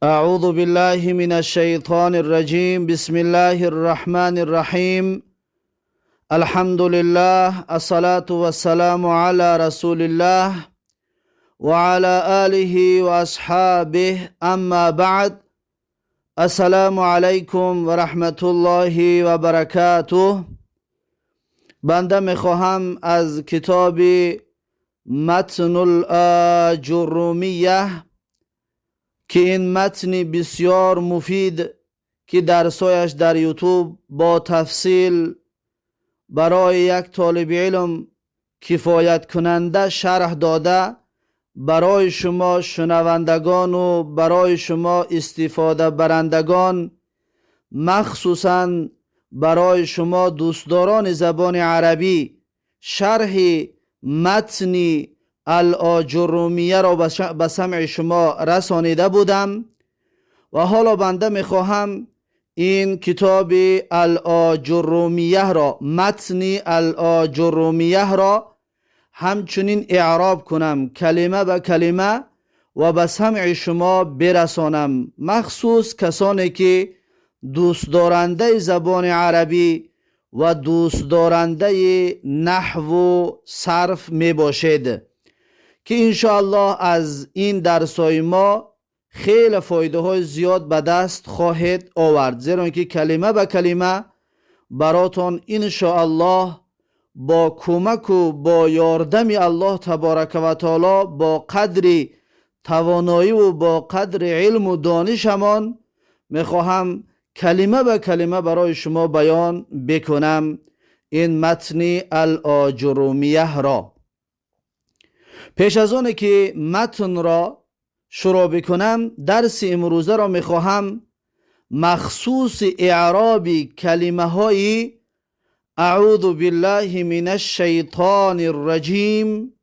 أعوذ بالله من الشيطان الرجيم. بسم الله الرحمن الرحيم. الحمد لله، الصلاة والسلام على رسول الله وعلى آله وأصحابه. أما بعد، السلام عليكم ورحمة الله وبركاته. بنده میخواهم از کتاب متن الآجرومیه که این متنی بسیار مفید که درسایش در یوتیوب با تفصیل برای یک طالب علم کفایت کننده شرح داده، برای شما شنوندگان و برای شما استفاده برندگان، مخصوصا برای شما دوستداران زبان عربی، شرح متن الآجرومیه را به سمع شما رسانیده بودم و حالا بنده میخواهم این کتاب الآجرومیه را، متن الآجرومیه را همچنین اعراب کنم، کلمه به کلمه، و به سمع شما برسانم، مخصوص کسانی که دوست دارنده زبان عربی و دوست دارنده نحو و صرف می باشید که انشاءالله از این درسای ما خیلی فایده های زیاد به دست خواهید آورد، زیرا که کلمه به کلمه براتون انشاءالله با کمک و با یاردم الله تبارک و تعالی، با قدر توانایی و با قدر علم و دانشمان میخواهم کلمه به کلمه برای شما بیان بکنم این متن الآجرومیه را. پیش از آن که متن را شروع بکنم، درس امروزه را میخواهم مخصوص اعراب کلمه های اعوذ بالله من الشیطان الرجیم،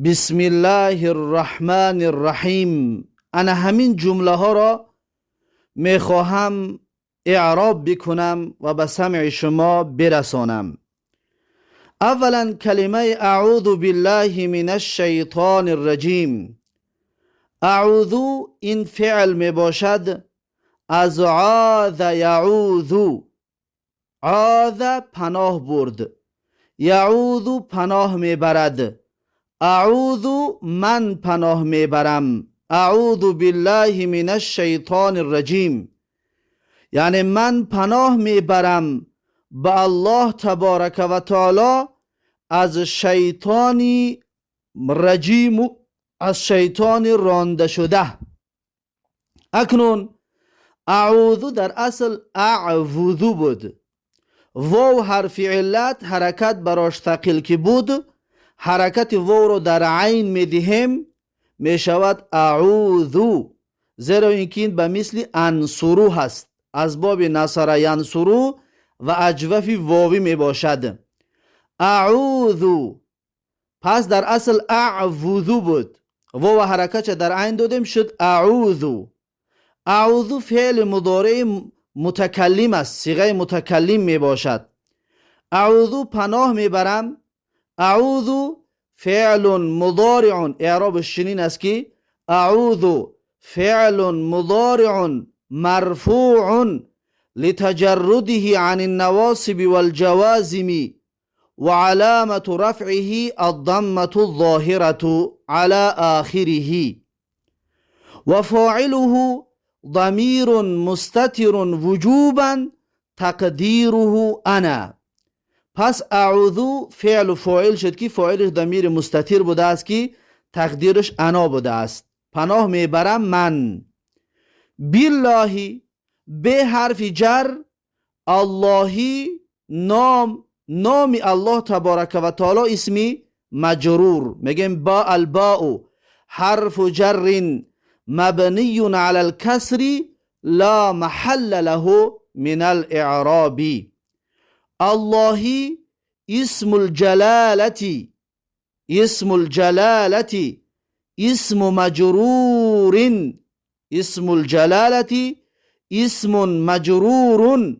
بسم الله الرحمن الرحیم، انا همین جمله ها را میخواهم اعراب بکنم و به سمع شما برسانم. اولا کلمه اعوذ بالله من الشیطان الرجیم. اعوذ این فعل می باشد از عاذ یعوذ. عاذ پناه برد، یعوذ پناه می برد. اعوذ من پناه می برم. اعوذ بالله من الشیطان الرجیم، یعنی من پناه می برم به الله تبارک و تعالی از شیطانی رجیم، از شیطان رانده شده. اکنون اعوذ در اصل اعوذ بود، واو حرف علت حرکت براش ثقیل که بود، حرکت واو رو در عین میدهیم میشود اعوذ، زیرا اینکه این به مثل انصرو هست، از باب نصر ینصرو و اجوف واوی می باشد. اعوذ پس در اصل اعوذ بود، واو حرکت در عین دادیم شد اعوذ. اعوذ فعل مضارع متکلم است، صیغه متکلم می باشد. اعوذ پناه می برم. اعوذ فعل مضارع، اعرابش چنین است که اعوذ فعل مضارع مرفوع لتجرده عن النواصب والجوازم وعلامة رفعه الضمة الظاهرة على آخره وفاعله ضمير مستتر وجوبا تقديره أنا. پس اعوذ فعل و فاعل شد که فاعلش ضمیر مستتر بوده است که تقدیرش انا بوده است. پناه میبرم من. بالله به حرف جر، اللهی نام، نام الله تبارک و تعالی اسمی مجرور، میگیم با الباء حرف جر مبنی علی الکسر لا محل له من الاعراب. اللهی اسم الجلالة، اسم الجلالة اسم مجرور، اسم الجلالة اسم مجرور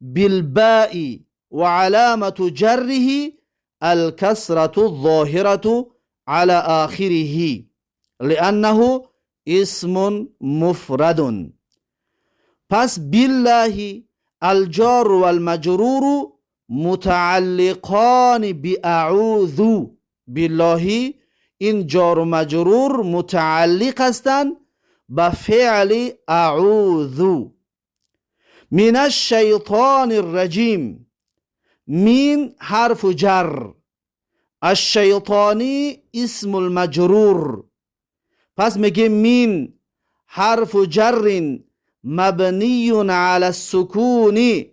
بالباء وعلامة جره الكسرة الظاهرة على آخره لأنه اسم مفرد. پس بالله الجار والمجرور متعلقان بأعوذ. بالله این جار و مجرور متعلق هستند به فعل اعوذ. من الشیطان الرجیم، من حرف جر، الشیطانی اسم المجرور. پس میگه من حرف جر مبنی على السکون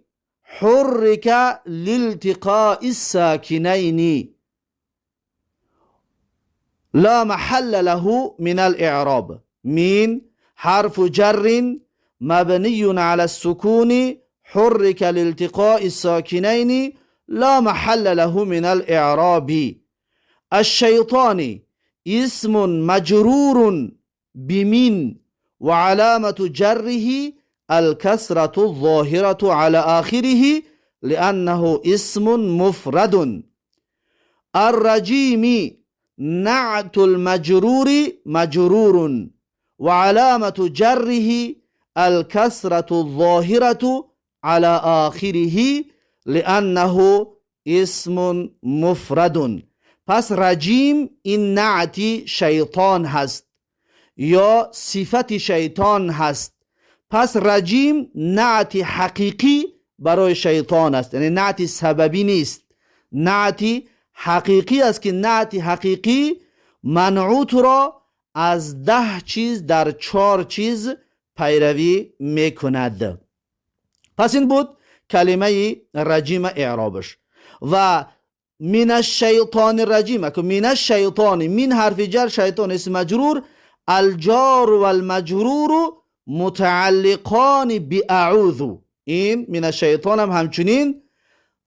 حرك لالتقاء الساکنین لا محل له من الاعراب. من حرف جر مبني على السكون حرك لالتقاء الساكنين لا محل له من الاعراب. الشيطان اسم مجرور بمن وعلامة جره الكسرة الظاهرة على آخره لأنه اسم مفرد. الرجيم نعت المجرور مجرور وعلامة جره الكسرة الظاهرة على آخره لأنه اسم مفرد. پس رجیم این نعتی شیطان هست یا صفت شیطان هست. پس رجیم نعت حقیقی برای شیطان است، یعنی نعت سببی نیست، نعت حقیقی است که نعت حقیقی منعوت را از 10 چیز در 4 چیز پیروی میکند. پس این بود کلمه رجیم اعرابش. و من الشیطان الرجیم، که من الشیطان، من حرف جر، شیطان اسم مجرور، الجار والمجرور متعلقان باعوذ. این من الشیطان هم همچنین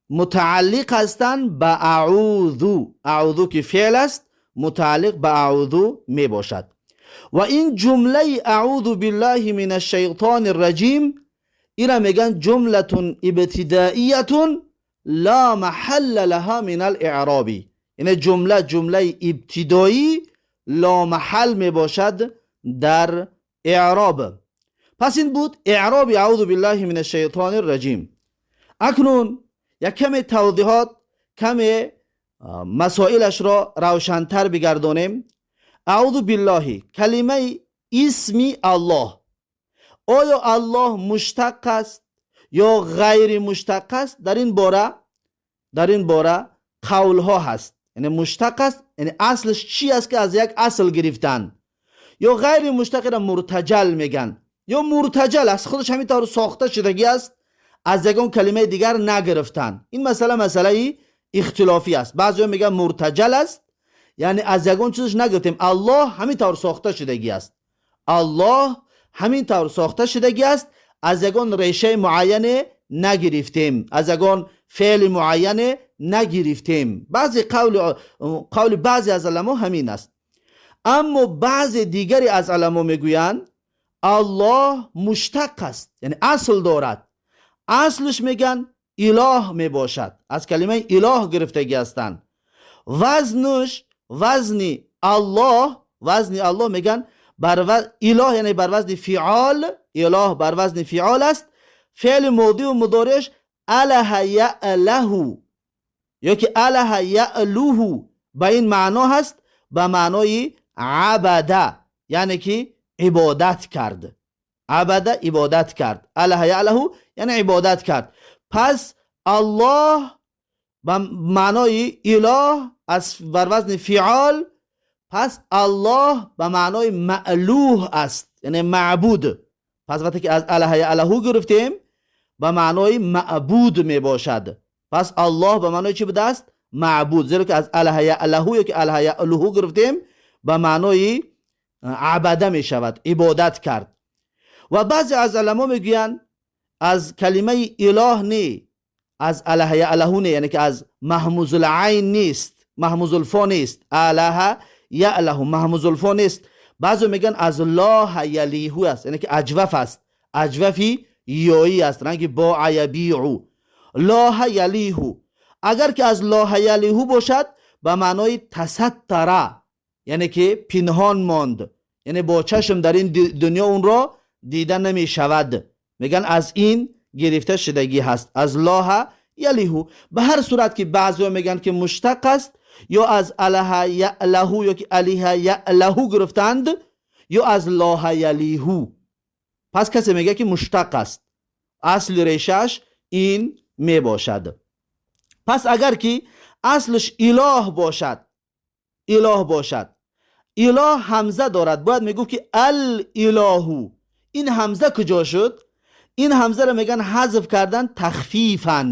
متعلق هستند به اعوذ. اعوذ که فعل است متعلق به اعوذ می باشد. و این جمله اعوذ بالله من الشیطان الرجیم، اینا میگن جمله ابتدائیه لا محل لها من الاعراب. یعنی جمله ابتدایی لا محل می باشد در اعراب. پس این بود اعراب اعوذ بالله من الشیطان الرجیم. اکنون یک کمی توضیحات، کمی مسائلش را روشن‌تر بگردانیم. اعوذ بالله کلمه اسمی الله، آیا الله مشتق است یا غیر مشتق است؟ در این باره قول ها هست. یعنی مشتق است، یعنی اصلش چی است که از یک اصل گرفتن، یا غیر مشتق را مرتجل میگن، یا مرتجل است خودش همین طور ساخته شدگی است، از یکون کلمه دیگر نگرفتن. این مسئله اختلافی است. بعضی میگن مرتجل است، یعنی از یکون چیزش نگرفتیم، الله همین طور ساخته شدگی است، الله همین طور ساخته شدگی است، از یکون ریشه معین نگرفتیم، از یکون فعل معین نگرفتیم. بعضی قول بعضی از علما همین است. اما بعضی دیگری از علما میگویند الله مشتق است، یعنی اصل دارد. اصلش میگن اله میباشد، از کلمه اله گرفتگی هستند. وزنش، وزن الله، وزن الله میگن بر اله، یعنی بر وزن فعال، اله بر وزن فعال است. فعل ماضی و مضارعش اله یأله یا که اله یألوه، به این معنا هست، به معنای عبده، یعنی که عبادت کرد. عبده عبادت کرد، اله یأله یعنی عبادت کرد. پس الله به معنای اله از بر وزن فعال، پس الله به معنای مألوه است، یعنی معبود. پس وقتی که از اله یأله گرفتیم به معنای معبود می باشد. پس الله به معنای چی بوده است؟ معبود. زیرا که از اله یأله یا که اله یأله گرفتیم به معنای عبده می شود، عبادت کرد. و بعضی از علما میگویند از کلمه اله نی، از اله یأله نی، یعنی که از محموز العین نیست، محموز الفا نیست، اله یأله محموز الفا نیست. بعضی میگن از لا یلیهو است، یعنی که اجوف است، اجوفی یایی است، رنگ با یبیعو، لا یلیهو. اگر که از لا یلیهو باشد به معنای تستره، یعنی که پنهان ماند، Яъне бо чашм дар ин дунё онро дида намешавад. Мегӯянд, аз ин гирифта шудагӣ ҳаст, аз лоҳа ялиҳу. Ба ҳар сурат ки баъзеҳо мегӯянд, ки муштақ аст, ё аз алаҳа ялаҳу ё ки алиҳа ялаҳу гирифтанд, ё аз лоҳа ялиҳу. Пас касе мегӯяд, ки муштақ аст, асли решааш ин мебошад. Пас агар ки аслаш илоҳ бошад, илоҳ бошад, илоҳ ҳамза дорад, бояд мегуфт, ки ал илоҳу. Ин ҳамза куҷо шуд? Ин ҳамзаро мегӯянд, ҳазф кардан тахфифан,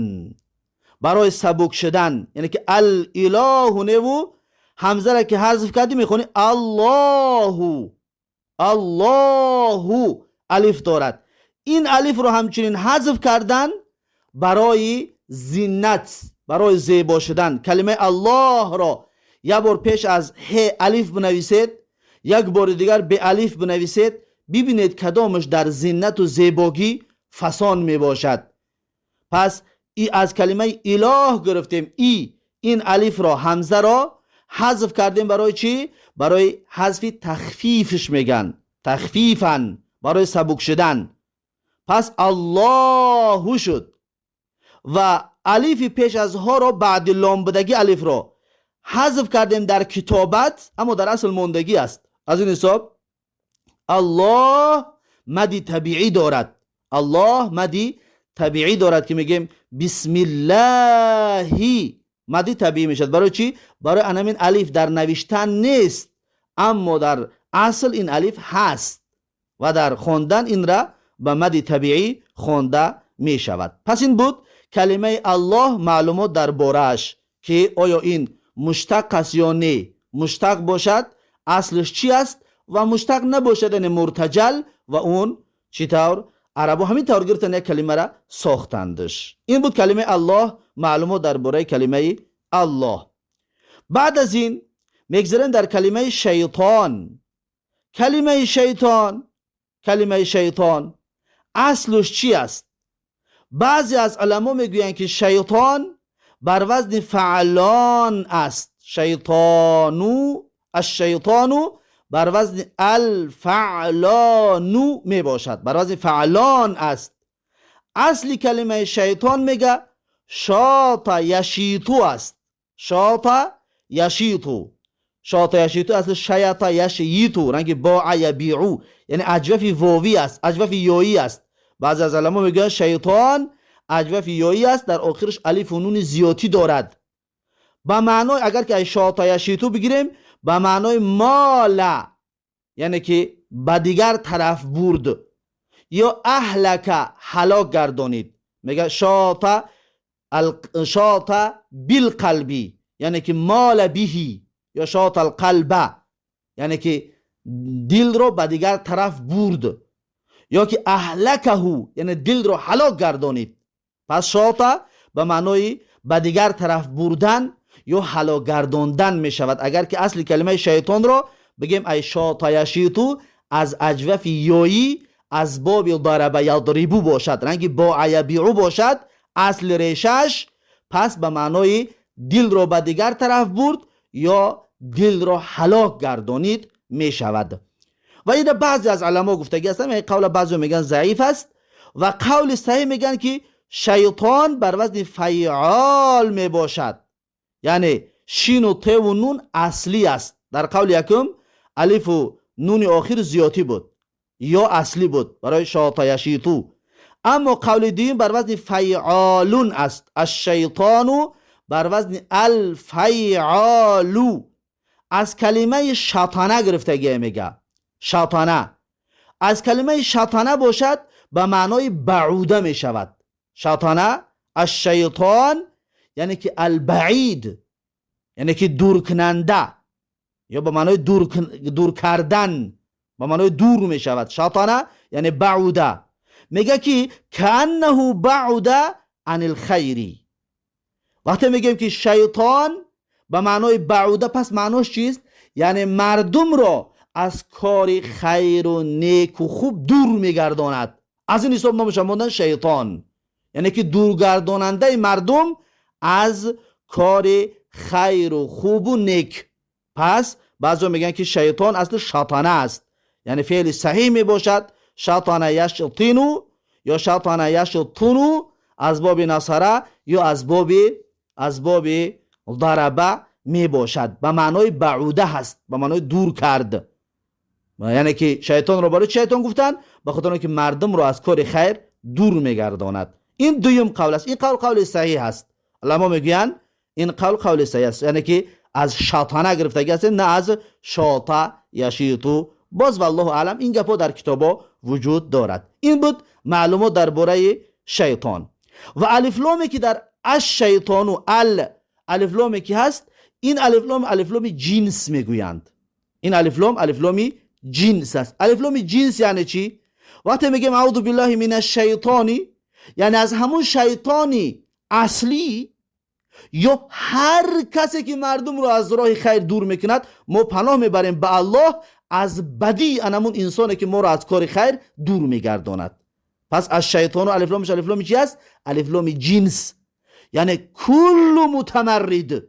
барои сабук шудан. Яъне ки ал илоҳу неву, ҳамзаро ки ҳазф кардӣ, мехонӣ аллоҳу. Аллоҳу алиф дорад. Ин алифро ҳамчунин ҳазф кардан барои зинат, барои зебо шудан. Калимаи аллоҳро як бор пеш аз ҳе алиф бинависед, як бори дигар беалиф бинависед, бибинед, кадомаш дар зинату зебогӣ фасон мебошад. Пас и аз калимаи илоҳ гирифтем. И ин алифро, ҳамзаро ҳазф кардем барои чӣ? Барои ҳазфи тахфифш мегӯянд, тахфифан, барои сабук шудан. Пас аллоҳу шуд ва алифи пеш аз ҳоро, баъди лом будагӣ алифро ҳазф кардем дар китобат, аммо дар асл мондагӣ аст. Аз ин ҳисоб аллоҳ мади табиӣ дорад. Аллоҳ мади табиӣ дорад, ки мегӯем бисмиллаҳи, мади табиӣ мешавад. Барои чӣ? Барои анамин алиф дар навиштан нест, аммо дар асл ин алиф ҳаст ва дар хондан инра ба мади табиӣ хонда мешавад. Пас ин буд калимаи аллоҳ, маълумот дар борааш, ки оё ин муштақ аст ё не, муштақ бошад, аслаш чӣ аст, ва муштақ набошад, яъне муртаҷал, ва он чӣ тавр арабо ҳамин тавр гирифтан, як калимара сохтандаш. Ин буд калимаи аллоҳ, маълумот дар бораи калимаи аллоҳ. Баъд аз ин мегзарем дар калимаи шайтон. Калимаи шайтон, калимаи шайтон аслаш чӣ аст? Баъзе аз уламо мегӯянд, ки шайтон бар вазни фаълон аст. Шайтону, ашшайтону бар вазни алфаълону мебошад, бар вазни фаълон аст. Асли калимаи шайтон, мега, шота яшиту аст. Шота яшиту, шота яшиту, асли шаята яшйиту, ранги боа ябиу, яъне аҷвафи вовӣ аст, аҷвафи ёӣ аст. Баъзе аз уламо мегӯянд, шайтон аҷвафи ёӣ аст, дар охираш алифу нуни зиётӣ дорад. Ба маънои, агар ки аз шота яшиту бигирем, ба маънои мола, яъне ки ба дигар тараф бурд, ё аҳлака, ҳалок гардонид. Мега шота, шота билқалби, яъне ки мола биҳи, ё шота алқалба, яъне ки дилро ба дигар тараф бурд, ё ки аҳлакаҳу, яъне дилро ҳалок гардонид. Пас шота ба маънои ба дигар тараф бурдан ё ҳалок гардондан мешавад. Агар ки асли калимаи шайтонро бигем, ай шота яшиту, аз аҷвафи ёӣ, аз боби дараба ядрибу бошад, ранги боа ябиу бошад асли решааш, пас ба маънои дилро ба дигар тараф бурд ё дилро ҳалок гардонид мешавад. Ва ина баъзе аз уламо гуфтагӣ ҳастанд, ин қавла баъзео мегӯянд, заиф аст, ва қавли саҳеҳ мегӯянд, ки шайтон бар вазни файъол мебошад, яъне шину теву нун аслӣ аст. Дар қавли якум алифу нуни охир зиётӣ буд ё аслӣ буд барои шота яшиту, аммо қавли дуюм бар вазни файъолун аст. Ашшайтону бар вазни алфайъолу, аз калимаи шатана гирифтагия. Мега, шатана, аз калимаи шатана бошад, ба маънои баъуда мешавад. Шатана, ашшайтон, яъне ки албаид, яъне ки дуркунанда, ё ба маънои дур кардан, ба маънои дур мешавад. Шатана яъне баъуда. Мега, ки кааннаҳу баъуда ани лхайри. Вақте мегӯем, ки шайтон ба маънои баъуда, пас маънош чист? Яъне мардумро аз кори хайру неку хуб дур мегардонад. Аз ин ҳисоб номаша мондан шайтон, яъне ки дургардонандаи мардум аз кори хайру хубу нек. Пас баъзео мегӯянд, ки шайтон асли шатана аст. یعنی فعل صحیح می باشد. شطن یشطن یا شطن یشطن از باب نصره یا از باب ضربه می باشد، به معنای بعوده هست، به معنای دور کرد. یعنی که شیطان رو برای شیطان گفتن به خاطر اینکه مردم رو از کار خیر دور میگرداند. این دویم قول است. این قول قول صحیح است. علما میگویند این قول قول صحیح است، یعنی که از شیطانه گرفتگی است، نه از شاطا یشیطو. باز والله اعلم این گپا در کتابا وجود دارد. این بود معلومات درباره شیطان. و الف لامی که در الشیطان و ال الف لامی که هست، این الف لام الف لام جنس میگویند. این الف لام الف لامی جنس است. الف لام جنس یعنی چی؟ وقتی میگیم اعوذ بالله من الشیطانی، یعنی از همون شیطانی اصلی یا هر کسی که مردم رو از راه خیر دور میکند، ما پناه میبریم به الله از بدی انمون انسانی که ما رو از کار خیر دور میگرداند. پس از شیطان و الف لامش الف لام چی است؟ الف لام جنس، یعنی کل متمرد،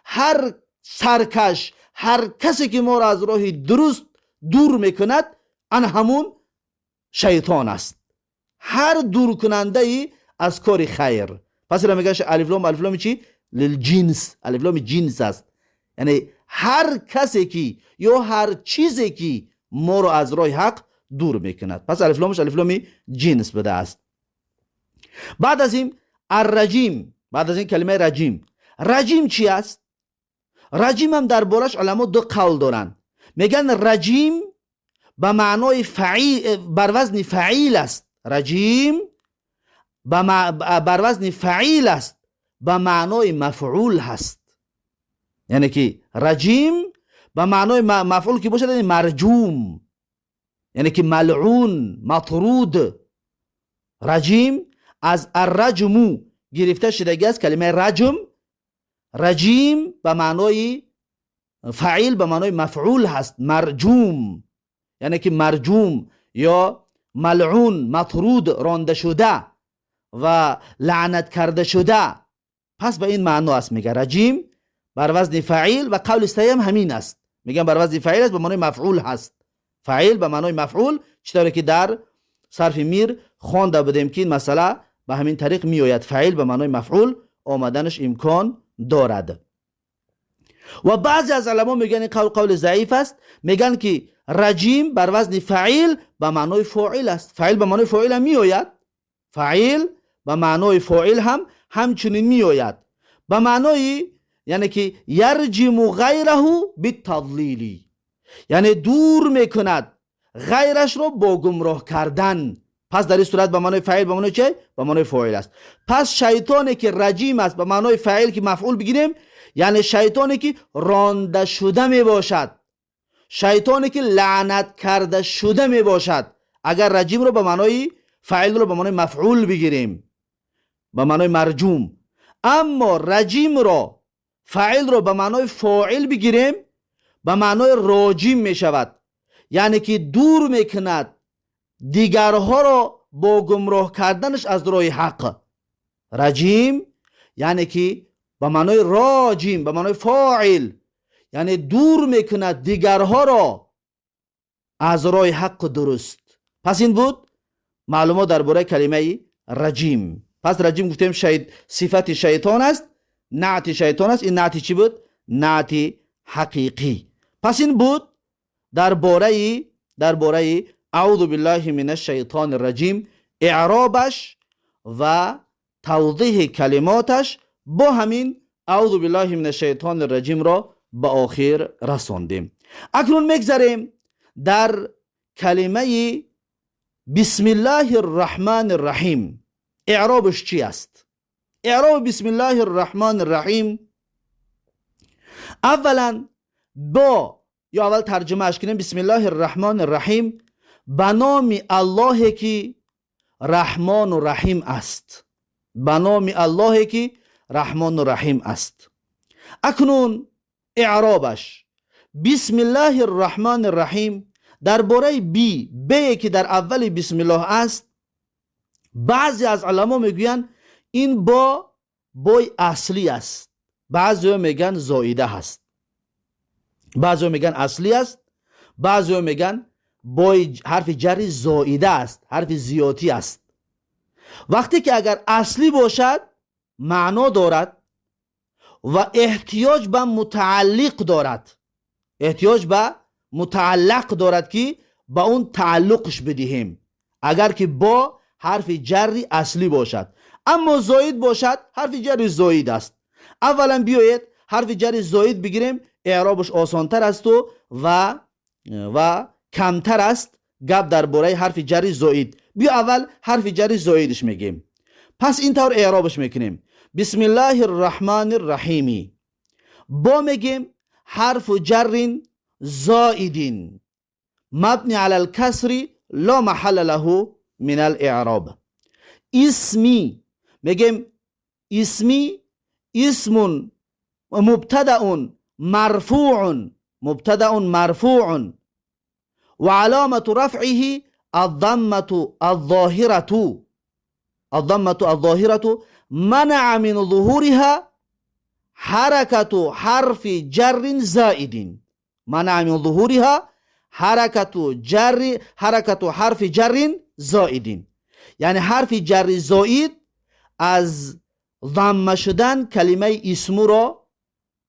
هر سرکش، هر کسی که ما رو از راه درست دور میکند، ان همون شیطان است، هر دور کننده ای از کار خیر. پس را میگه الف لام الف لام چی؟ للجنس، الف لام جنس است، یعنی هر کسی که یا هر چیزی که ما رو از راه حق دور میکند. پس الف لامش الف لام جنس بوده است. بعد از این الرجیم، بعد از این کلمه رجیم، رجیم چی است؟ رجیم هم در بارش علما دو قول دارند. میگن رجیم به معنای فعیل، بر وزن فعیل است. رجیم بر وزن فعیل است، به معنای مفعول هست. یعنی که رجیم به معنای مفعول که باشد، یعنی مرجوم، یعنی که ملعون، مطرود. رجیم از الرجمو گرفته شده است، کلمه رجم. رجیم به معنای فعیل، به معنای مفعول هست، مرجوم، یعنی که مرجوم یا ملعون، مطرود، رانده شده و لعنت کرده شده. پس به این معنا است میگه رجیم بر وزن فعیل. و قول سیم همین است، میگن بر وزن فعیل است، به معنای مفعول هست. فعیل به معنای مفعول، چطوری که در صرف میر خوانده بودیم که این مسئله به همین طریق میآید، فعیل به معنای مفعول آمدنش امکان دارد. و بعضی از علما میگن این قول قول ضعیف است، میگن که رجیم بر وزن فعیل به معنای فاعل است. فعیل به معنای فاعل هم میآید، فعیل به معنای فاعل هم همچنین میآید، به معنای یعنی که یرجم غیره بالتضلیل، یعنی دور میکند غیرش رو با گمراه کردن. پس در این صورت به معنای فعیل به معنای چه؟ به معنای فاعل است. پس شیطانی که رجیم است به معنای فاعل که مفعول بگیریم، یعنی شیطانی که رانده شده می باشد، شیطانی که لعنت کرده شده می باشد. اگر رجیم رو به معنای فاعل رو به معنای مفعول بگیریم، به معنای مرجوم. اما رجیم رو فاعل رو به معنای فاعل بگیریم، به معنای راجیم می شود، یعنی که دور میکند دیگرها را با گمراه کردنش از راه حق. رجیم یعنی که به معنای راجیم، به معنای فاعل، یعنی دور میکند دیگرها را از راه حق درست. پس این بود معلومات درباره کلمه رجیم. پس رجیم گفتیم صفت شیطان است، نعت شیطان است. این نعت چی بود؟ نعت حقیقی. پس این بود درباره اعوذ بالله من الشیطان الرجیم، اعرابش و توضیح کلماتش. با همین اعوذ بالله من الشیطان الرجیم را به آخر رساندیم. اکنون میگذریم در کلمه بسم الله الرحمن الرحیم. اعرابش چی است؟ اعراب بسم الله الرحمن الرحیم اولا با یا اول ترجمه اش کنیم. بسم الله الرحمن الرحیم، به نام الله که رحمان و رحیم است. به نام الله که رحمان و رحیم است. اکنون اعرابش بسم الله الرحمن الرحیم درباره بی بی که در اول بسم الله است، بعضی از علما میگویند این با بای اصلی است، بعضی میگن زائده هست، بعضی میگن اصلی است، بعضی میگن бои ҳарфи ҷарри зоида аст, ҳарфи зиётӣ аст. Вақте ки агар аслӣ бошад, маъно дорад ва эҳтиёҷ ба мутааллиқ дорад, эҳтиёҷ ба мутааллақ дорад, ки ба он тааллуқш бидиҳем, агар ки бо ҳарфи ҷарри аслӣ бошад. Аммо зоид бошад, ҳарфи ҷарри зоид аст. Аввалан биёед ҳарфи ҷарри зоид бигирем, эъробаш осонтар асту ва камтар аст гап дар бораи ҳарфи ҷарри зоид. Биё аввал ҳарфи ҷарри зоидаш мегем. Пас ин тавр эъробаш мекунем: бисмиллаҳи рраҳмани рраҳими. Бо мегем ҳарфу ҷаррин зоидин мабни ала лкасри ло маҳалла лаҳу мин алэъроб. Исми мегем, исми исмун мубтадаун марфуун, мубтадаун марфуун ва аломату рафъиҳи الضمة الظاهرة، الضمة الظاهرة منع من ظهورها حركة حرف جر زائد، منع من ظهورها حركة جر، حركة حرف جر زائد. یعنی حرف جر زائد از ضمه شدن کلمه اسمو را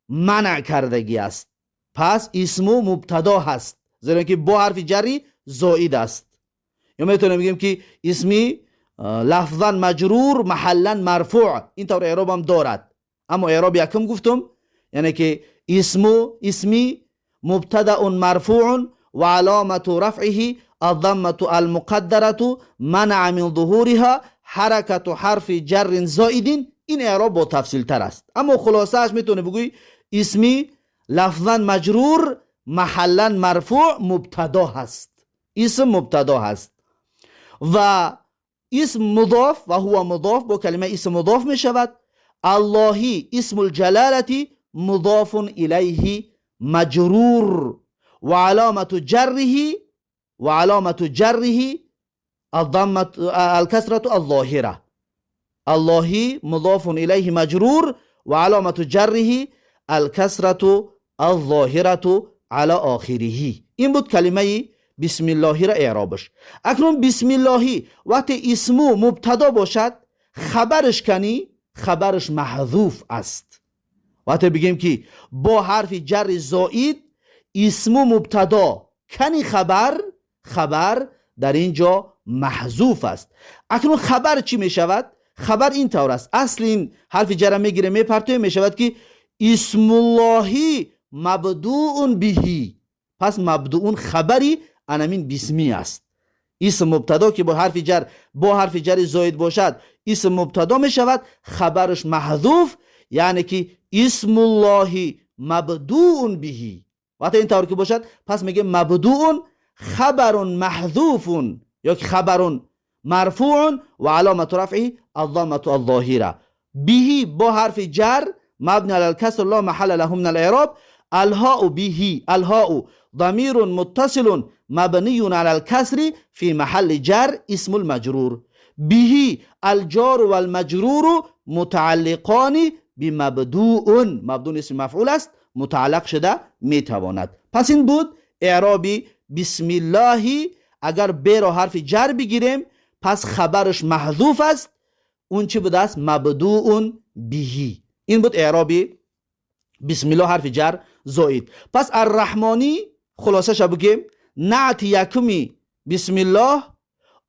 منع کردگی است. پس اسمو مبتدا هست، زیرا که با حرف جری زائد است. یا میتونیم بگیم که اسمی لفظا مجرور محلا مرفوع، این طور اعراب هم دارد. اما اعراب یکم گفتم، یعنی که اسمو اسمی مبتدا مرفوع و علامة رفعه الضمة المقدرة منع من ظهورها حركة حرف جر زائد. این اعراب با تفصیل تر است، اما خلاصه اش میتونه بگوی اسمی لفظا مجرور محلا مرفوع مبتدا هست، اسم مبتدا هست و اسم مضاف و هو مضاف، با کلمه اسم مضاف می شود. اللهی اسم الجلالة مضاف الیه مجرور و علامة جره، و علامة جره الضمة الكسرة الظاهرة. اللهی مضاف الیه مجرور و علامة جره الكسرة الظاهرة على آخره. این بود کلمه بسم الله را اعرابش. اکنون بسم اللهی وقتی اسمو مبتدا باشد، خبرش کنی، خبرش محذوف است. وقتی بگیم که با حرف جر زائد اسمو مبتدا کنی خبر، خبر در اینجا محذوف است. اکنون خبر چی می شود؟ خبر این طور است. اصل این حرف جر میگیره میپرتوی، می شود که اسم اللهی مبدوع بهی. پس مبدوع خبری انمین بسمی است. اسم مبتدا که با حرف جر زائد باشد، اسم مبتدا می شود، خبرش محذوف، یعنی که اسم الله مبدوع بهی. وقتی این طور که باشد، پس میگه مبدوع خبر محذوف یا خبر مرفوع و علامة رفعه الضمة الظاهرة. به با حرف جر مبنی علی الکسر لا محل له من الاعراب. الهاء به، الهاء ضمیر متصل مبنی علی الکسر فی محل جر اسم المجرور. به الجار والمجرور متعلقان بمبدوع، مبدوع اسم مفعول است، متعلق شده میتواند. پس این بود اعرابی بسم الله. اگر ب را حرف جر بگیریم، پس خبرش محذوف است، اون چی بوده است؟ مبدوع بهی. این بود اعرابی بسم الله حرف جر زائد. پس الرحمانی خلاصه شو بگیم، نعت یکمی بسم الله،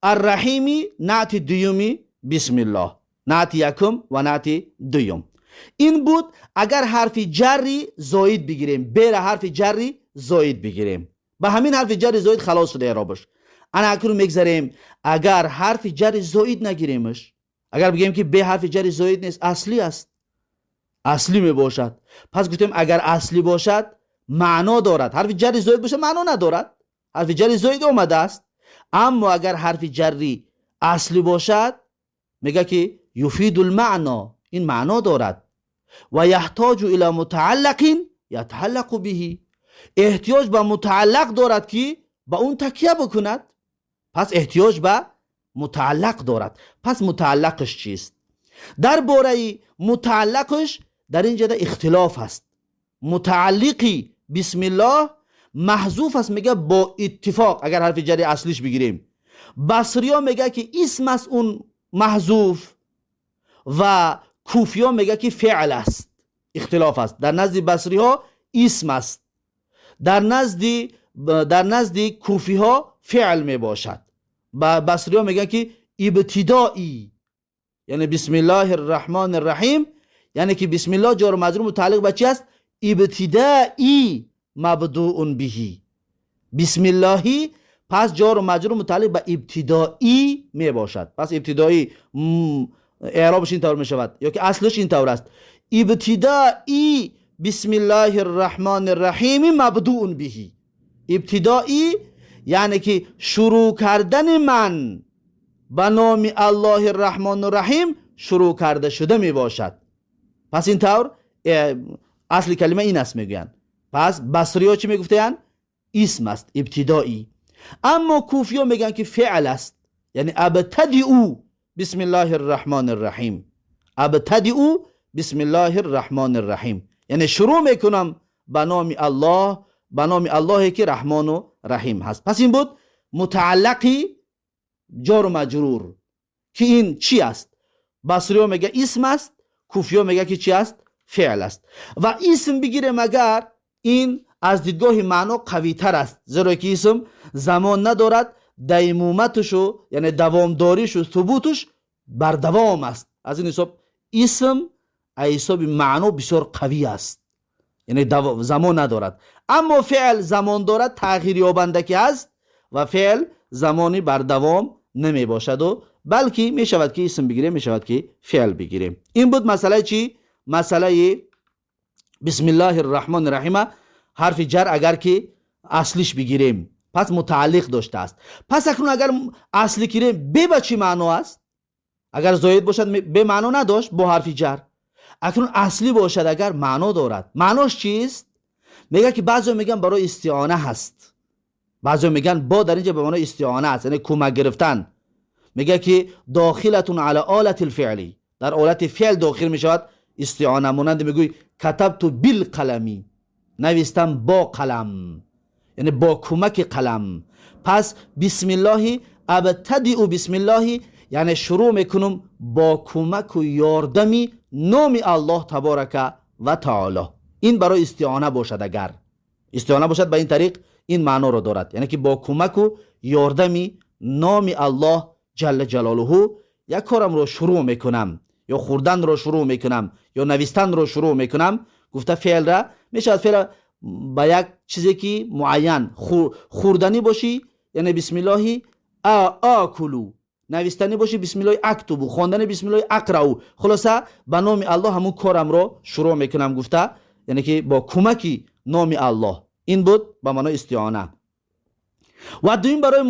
الرحیمی نعت دومی بسم الله، نعت یکم و نعت دوم. این بود اگر حرف جری زائد بگیریم، ب را حرف جری زائد بگیریم، به همین حرف جر زائد خلاص شده اعرابش. انا اکنون میگذریم اگر حرف جر زائد نگیریمش، اگر بگیم که به حرف جر زائد نیست، اصلی است، اصلی می باشد. پس گفتیم اگر اصلی باشد معنا دارد، حرف جر زائد باشه معنا ندارد، حرف جر زائد آمده است. اما اگر حرف جری اصلی باشد، میگه که یفید المعنا، این معنا دارد و یحتاج الی متعلق یتعلق به، احتیاج به متعلق دارد که به اون تکیه بکند. پس احتیاج به متعلق دارد. پس متعلقش چیست؟ در باره متعلقش در اینجا اختلاف هست. متعلقی بسم الله маҳзуф аст, мега бо иттифоқ, агар ҳарфи ҷари аслиш бигирем. Басриё мега ки исм аст он маҳзуф ва куфиё мега ки феъл аст. Ихтилоф аст. Дар назди басриҳо исм аст, дар назди куфиҳо феъл мебошад. Басриҳо мегӯянд ки ибтидоӣ, яъне бисмиллоҳи рраҳмони рраҳим, яъне ки бисмиллоҳ ҷору маҷрур мутааллиқ ба чи аст? Ибтидаи мабдуун биҳи бисмиллоҳӣ. Пас ҷору маҷрур мутааллиқ ба ибтидоӣ мебошад. Пас ибтидоӣ эъробаш ин тавр мешавад ё ки аслаш ин тавр аст: ибтидаи бисмиллоҳи рраҳмони рраҳими мабдуун биҳи. Ибтидоӣ яъне ки шурӯъ кардани ман ба номи Аллоҳи Раҳмону Раҳим шурӯъ карда шуда мебошад. Пас ин тавр асли калима ин аст, мегӯянд. Пас басриё чӣ мегуфтаянд? Исм аст ибтидоӣ. Аммо куфиё мегӯянд ки феъл аст, яъне абтадиу бисмиллоҳи рраҳмони рраҳим, абтадиу бисмиллоҳи рраҳмони рраҳим, яъне шурӯъ мекунам ба номи Аллоҳ, ба номи Аллоҳе ки Раҳмону Раҳим ҳаст. Пас ин буд мутааллақи ҷору маҷрур, ки ин чӣ аст? Басриё мега исм аст, куфиё мега ки чӣ аст? Феъл аст. Ва исм бигирем агар, ин аз дидгоҳи маъно қавитар аст, зеро ки исм замон надорад, даймуматушу, яъне давомдоришу субутуш бардавом аст. Аз ин ҳисоб исм аз ҳисоби маъно бисёр қавӣ аст, яъне замон надорад. Аммо феъл замон дорад, тағйирёбандагӣ аст ва феъл замони бардавом намебошаду балки мешавад ки исм бигирем, мешавад ки феъл бигирем. Ин буд масъалаи чӣ? Масъалаи бисмиллоҳи рраҳмони раҳима ҳарфи ҷар агар ки аслиш бигирем, пас мутааллиқ доштааст. Пас акнун агар аслӣ гирем, бе ба чӣ маъно аст? Агар зоид бошад, бе маъно надошт бо ҳарфи ҷар. Акнун аслӣ бошад агар, маъно дорад. Маънош чист? Мегӯяд ки баъзео мегӯянд барои истиона ҳаст, баъзео мегӯянд бо дар инҷа ба маънои истиона аст, яъне кӯмак гирифтан. Мегӯяд ки дохилатун ала олати лфеъли, дар олати феъл дохил мешавад истиона. Монанди мегӯй катабту билқалами, навистам бо қалам, яъне бо кӯмаки қалам. Пас бисмиллоҳи абтадиу бисмиллоҳи, яъне шурӯъ мекунам бо кӯмаку ёрдами номи Аллоҳ таборака ва таоло. Ин барои истиона бошад, агар истиона бошад, ба ин тариқ ин маъноро дорад, яъне ки бо кӯмаку ёрдами номи Аллоҳ ҷалла ҷалолуҳу як корамро шурӯъ мекунам, ё хӯрданро шурӯъ мекунам, ё навистанро шурӯъ мекунам гуфта феълра мешавад. Феъла ба як чизе ки муайян хӯрданӣ бошӣ, яъне бисмиллоҳи акулу, навистанӣ бошӣ, бисмиллоҳи актубу, хондани, бисмиллоҳи ақрау. Хулоса, ба номи Аллоҳ ҳамун корамро шурӯъ мекунам гуфта, яъне ки бо кӯмаки номи Аллоҳ. Ин буд ба маънои истиона. Ва дуюм барои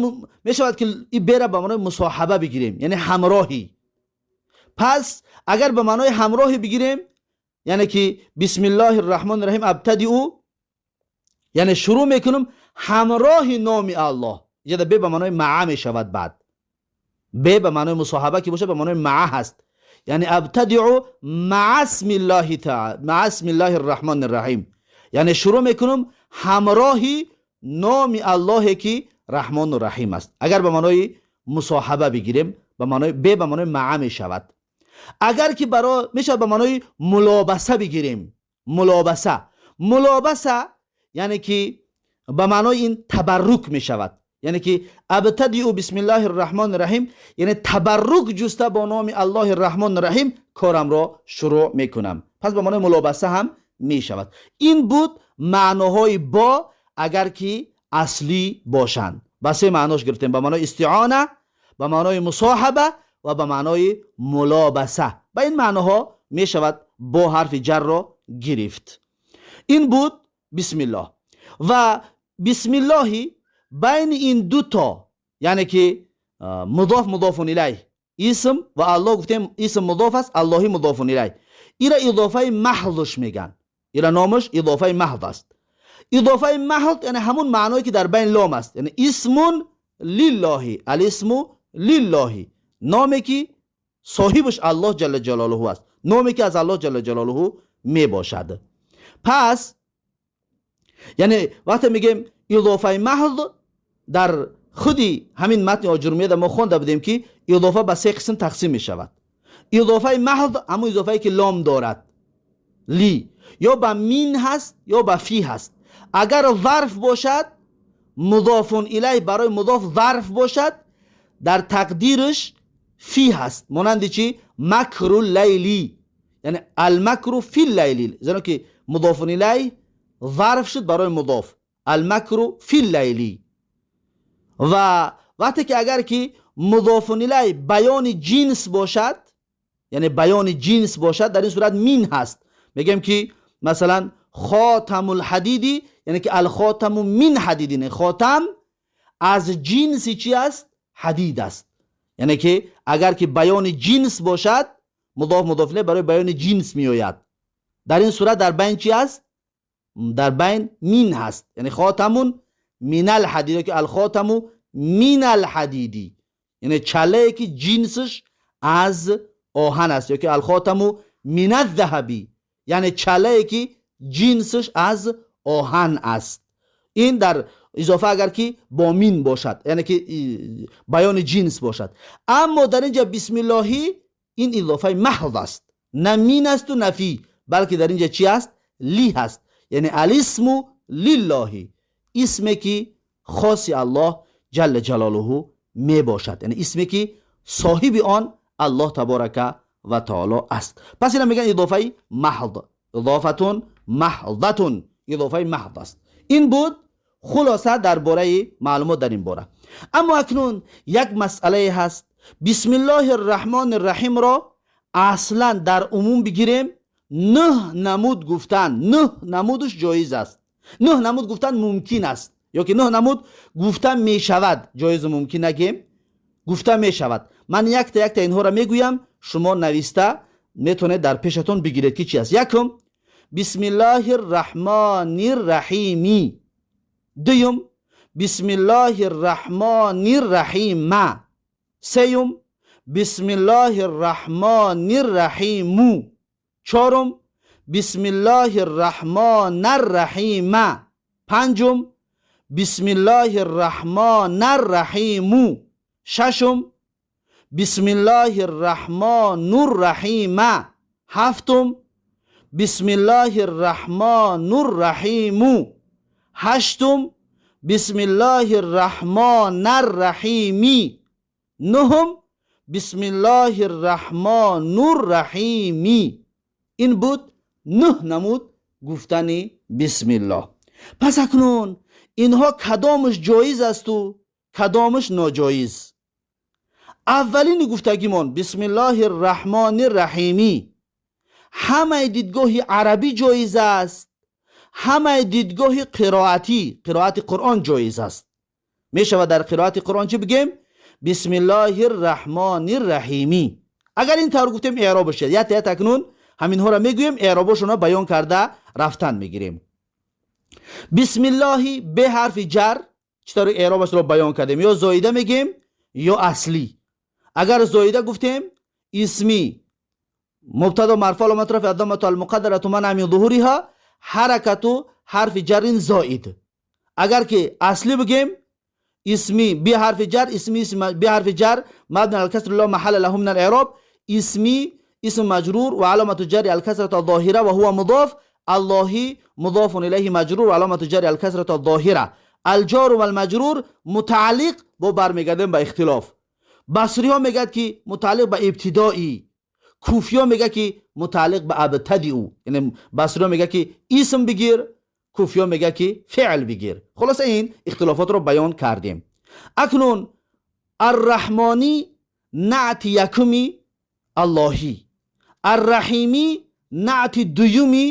мешавад ки и бера ба маънои мусоҳаба бигирем, яъне ҳамроҳӣ. Пас агар ба маънои ҳамроҳӣ бигирем, яъне ки бисмиллоҳи рраҳмони раҳим абтадиу, яъне шурӯъ мекунам ҳамроҳи номи Аллоҳ. Иҷода бе ба маънои маа мешавад. Баъд бе ба маънои мусоҳаба ки бошад, ба маънои маа ҳаст, яъне абтадиу маа смиллоҳи рраҳмони рраҳим, яъне шурӯъ мекунам ҳамроҳи номи Аллоҳе ки Раҳмону Раҳим аст. Агар ба маънои мусоҳаба бигирем, ба маънои бе ба маънои маа мешавад. Агар ки баро мешавад ба маънои мулобаса бигирем. Мулобаса яъне ки ба маънои ин табаррук мешавад, яъне ки абтадиу бисмиллоҳи рраҳмони раҳим, яъне табаррук ҷуста бо номи Аллоҳи Раҳмони Раҳим корамро шурӯъ мекунам. Пас ба маънои мулобаса ҳам мешавад. Ин буд маъноҳои бо агар ки аслӣ бошанд. Ба се маънош гирифтем: ба маънои истиона, ба маънои мусоҳаба ва ба маънои мулобаса. Ба ин маъноҳо мешавад бо ҳарфи ҷарро гирифт. Ин буд бисмиллоҳ. Ва бисмиллоҳи байни ин ду то, яъне ки мудоф, мудофун илайҳ, исм ва Аллоҳ гуфтем, исм мудоф аст, Аллоҳи мудофун илайҳ. Ира илофаи маҳзш меган, ира номаш илофаи маҳз аст. Илофаи маҳз яъне ҳамун маъное ки дар байн лом аст, яъне исмун лиллоҳи, алисму лиллоҳи, номе ки соҳибаш Аллоҳ ҷалла ҷалолуҳу аст, номе ки аз Аллоҳ ҷалла ҷалолуҳу мебошад. Пас яъне вақте мегӯем Илофаи маҳз дар худи ҳамин матни Оҷурумияда мо хонда будем, ки илофа ба се қисм тақсим мешавад. Илофаи маҳз ҳамон илофае ки лом дорад, ли ё ба мин ҳаст, ё ба фи ҳаст. Агар зарф бошад, музофун илай барои музоф зарф бошад, дар тақдираш фи ҳаст. Монанди чӣ? Макру лайли, яъне алмакру фи лайли, зеро ки музофун илай зарф шуд барои музоф, алмакру фи лайли. Ва вақте ки агар ки музофун илай баёни ҷинс бошад, яъне баёни ҷинс бошад, дар ин сурат мин ҳаст. Мегӯем ки масалан хотамул ҳадиди, яъне ки алхотаму мин ҳадидин, хотам аз ҷинси чӣ аст? Ҳадид аст. Яъне ки агар ки баёни ҷинс бошад, музоф музоф илай барои баёни ҷинс меояд. Дар ин сурат дар байн чӣ аст? Дар байн мин ҳаст, яъне хотамун минал ҳадид ё ки алхотаму минал ҳадиди, яъне чалае ки ҷинсаш аз оҳан аст, ё ки алхотаму миназзаҳаби, яъне чалае ки ҷинсаш аз оҳан аст. Ин дар изофа агар ки бо мин бошад, яъне ки баёни ҷинс бошад. Аммо дар инҷа бисмиллоҳӣ ин илофаи маҳз аст, на мин асту на фи, балки дар инҷа чӣ аст? Ли ҳаст, яъне алисму лиллоҳи, исме ки хоси Аллоҳ ҷалла ҷалолуҳу мебошад, яъне исме ки соҳиби он Аллоҳ таборака ва таоло аст. Пас ина мегӯянд илофаи маҳз, илофатун маҳзатун, илофаи маҳз аст. Ин буд хулоса дар бораи маълумот дар ин бора. Аммо акнун як масъалае ҳаст. Бисмиллоҳи рраҳмони рраҳимро аслан дар умум бигирем, нӯҳ намуд гуфтан, нӯҳ намудаш ҷоиз аст, нӯҳ намуд гуфтан мумкин аст, ё ки нӯҳ намуд гуфта мешавад. Ҷоизу мумкин нагем, гуфта мешавад. Ман якта якта инҳоро мегӯям, шумо нависта метавонед дар пешатон бигиред, ки чи аст. Якум: бисмиллоҳи рраҳмони рраҳими. Дуюм: бисмиллоҳи рраҳмони рраҳима. Сеюм: бисмиллоҳи рраҳмони рраҳиму. Чорум: бисмиллоҳи рраҳмони рраҳима. Панҷум: бисмиллоҳи рраҳмони рраҳиму. Шашум: бисмиллоҳи рраҳмону рраҳима. Ҳафтум: бисмиллоҳи рраҳмону рраҳиму. Ҳаштум: бисмиллоҳи рраҳмони рраҳими. Нуҳум: бисмиллоҳи рраҳмону рраҳими. Ин буд нӯҳ намуд гуфтани бисмиллоҳ. Пас акнун инҳо кадомаш ҷоиз асту кадомаш ноҷоиз? Аввалини гуфтагимон бисмиллоҳи рраҳмони рраҳимӣ ҳамаи дидгоҳи арабӣ ҷоиз аст, ҳамаи дидгоҳи қироатӣ, қироати Қуръон ҷоиз аст. Мешавад дар қироати Қуръон чӣ бигем? Бисмиллоҳи рраҳмони рраҳимӣ. Агар ин тавр гуфтем, эъробаш ят ят акнун ҳаминҳоро мегӯем, эъробошонро баён карда рафтан мегирем. Бисмиллоҳи бе ҳарфи ҷар чӣ тавр эъробашро баён кардем? Ё зоида мегем, ё аслӣ. Агар зоида гуфтем, исми мубтадо марфу аломату рафъи аддамату алмуқаддарату манъа мин зуҳуриҳа ҳаракату ҳарфи ҷаррин зоид. Агар ки аслӣ бигем, исми би ҳарфи ҷар, исми би ҳарфи ҷар мабни ал касри ла маҳалла лаҳу мин ал-i'роб, исми исм маҷрур ва аломату ҷарри ал-касрату ал-зоҳира ва ҳува мудоф, аллоҳи мудофун илайҳи маҷрур ва аломату ҷарри ал-касрату ал-зоҳира. Алҷору валмаҷрур мутааллиқ бо бармегардем ба ихтилоф. Басриҳо мегӯяд, ки мутааллиқ ба ибтидоӣ, куфиҳо мегӯяд, ки мутааллиқ ба абтадиу. Яъне басриҳо мегӯяд, ки исм бигир, куфиҳо мегӯяд, ки феъл бигир. Хулоса, ин ихтилофотро баён кардем. Акнун арраҳмонӣ наъти якуми Аллоҳӣ, арраҳимӣ наъти дуюми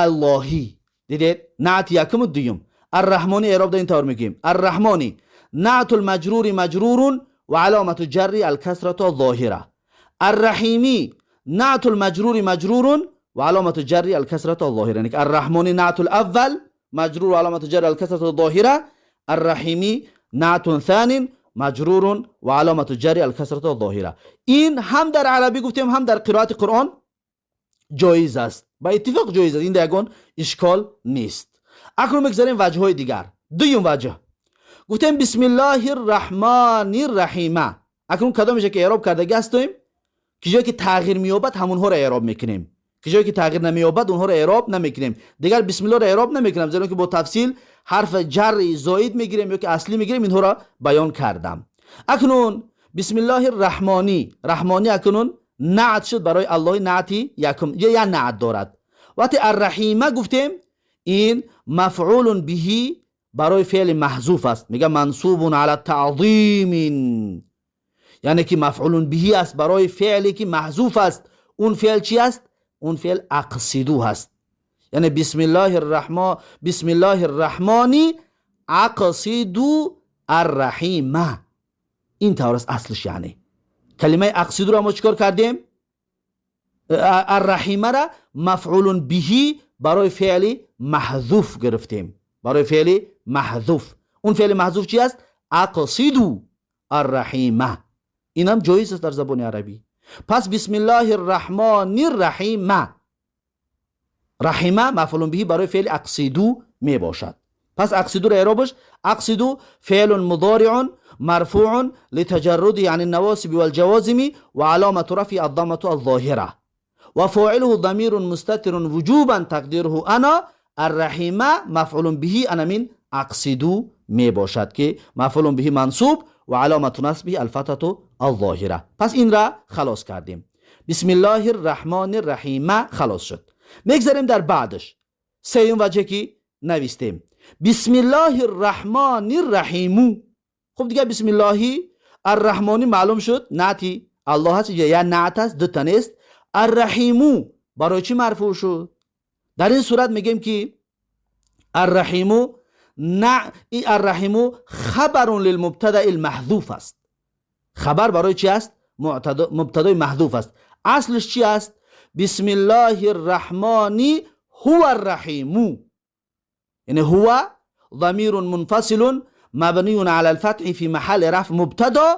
Аллоҳӣ. Дидед, наъти якуму дуюм. Арраҳмонӣ эъроб дар ин тавр мегӯем: арраҳмонӣ наъту лмаҷрури маҷрурун ва аломату ҷарри алкасрату зоҳира. Арраҳимӣ наъту лмаҷрури маҷрурун ва аломату ҷарри алкасрату зоҳира. Яъне арраҳмонӣ наъту лаввал маҷрур ва аломату ҷарри алкасрату зоҳира, арраҳимӣ наътун thанин маҷрурун ва аломату ҷарри алкасрату зоҳира. Ин ҳам дар арабӣ гуфтем, ҳам дар қироати Қуръон ҷоиз аст, ба иттифоқ ҷоиз аст, ин ягон ишкол нест. Акнун мегзарем ваҷҳҳои дигар. Дуюм ваҷҳ гуфтем: бисмиллоҳи рраҳмони рраҳима. Акнун кадомеше ки эъроб кардагӣ ҳастем, ки ҷое ки тағйир меёбад, ҳамонҳоро эъроб мекунем, ки ҷое ки тағйир намеёбад, онҳоро эъроб намекунем. Дигар бисмиллоҳро эъроб намекунам, зеро ки бо тафсил ҳарфи ҷарри зоид мегирем ё ки аслӣ мегирем, инҳоро баён кардам. Акнун бисмиллоҳи рраҳмонӣ, раҳмонӣ акнун наът шуд барои Аллоҳи, наъти якум я наът дорад. Вақте арраҳима гуфтем, ин мафъулун биҳи барои феъли маҳзуф аст. Мега мансубун ала таъзимин, яъне ки мафъулун биҳи аст барои феъле ки маҳзуф аст. Он феъл чи аст? Он феъл ақсиду ҳаст. Яъне бисмиллоҳи рраҳмони ақсиду арраҳима, ин тавр аст аслиш. Яъне калимаи ақсидуро мо чӣ кор кардем? Арраҳимара мафъулун биҳи барои феъли маҳзуф гирифтем, барои феъли маҳзуф. Он феъли маҳзуф чи аст? Ақсиду арраҳима. Инам ҷоиз аст дар забони арабӣ. Пас бисмиллоҳи рраҳмони рраҳима, раҳима мафъулун биҳи барои феъли ақсиду мебошад. Пас ақсидуро эъробаш: ақсиду феълун мудориун марфуун литаҷарруди ани навосиби валҷавозими ва аломату рафъи аддамату алзоҳира ва фоилуҳу дамирун мустатирун вуҷубан тақдируҳу ана. Арраҳима мафъулун биҳи анамин ақсиду мебошад, ки мафъулун биҳи мансуб ва аломату насбиҳи алфатҳату алзоҳира. Пас инра халос кардем, бисмиллоҳи рраҳмони рраҳима халос шуд. Мегзарем дар баъдаш, сеюм ваҷҳе ки навистем: бисмиллоҳи рраҳмони рраҳиму. Хуб, дигар бисмиллоҳи арраҳмонӣ маълум шуд, наъти Аллоҳ аст, я наът аст, дута нест. Арраҳиму барои чӣ марфӯъ шуд? Дар ин сурат мегӯем ки арраҳиму на, арраҳиму хабарун лилмубтадаи лмаҳзуф аст. Хабар барои чи аст? Мубтадои маҳзуф аст. Аслиш чи аст? Бисмиллоҳи рраҳмони ҳува рраҳиму, яъне ҳува ضمير منفصل مبني على الفتح في محل رفع مبتدا،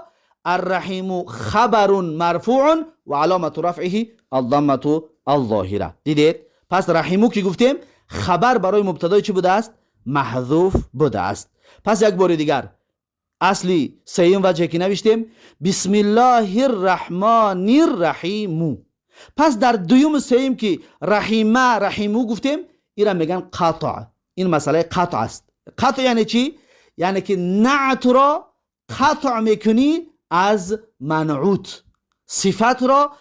الرحيم خبر مرفوع وعلامة رفعه الضمة الظاهرة. دیدید؟ پس رحیمو که گفتیم، خبر برای مبتدای چی بوده است؟ محذوف بوده است. پس یک بار دیگر اصلی سیوم وجه که نوشتیم: بسم الله الرحمن الرحیم. پس در دوم سیوم که رحیمه رحیمو گفتیم، ایرا میگن قطع. این مسئله قطع است. قطع یعنی چی؟ یعنی که نعت را قطع میکنی از منعوت، صفت را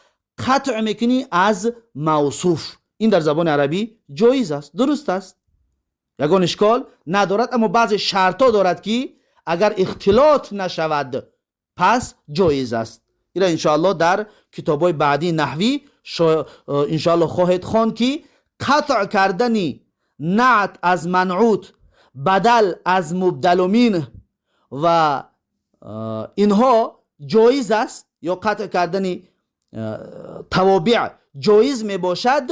قطع میکنی از موصوف. این در زبان عربی جایز است، درست است، یگان اشکال ندارد، اما بعضی شرطا دارد که اگر اختلاط نشود پس جایز است. اینا انشاءالله در کتابای بعدی نحوی انشاءالله خواهید خواند که قطع کردن نعت از منعوت، بدل از مبدل منه و اینها جایز است یا قطع کردن توابع جایز می باشد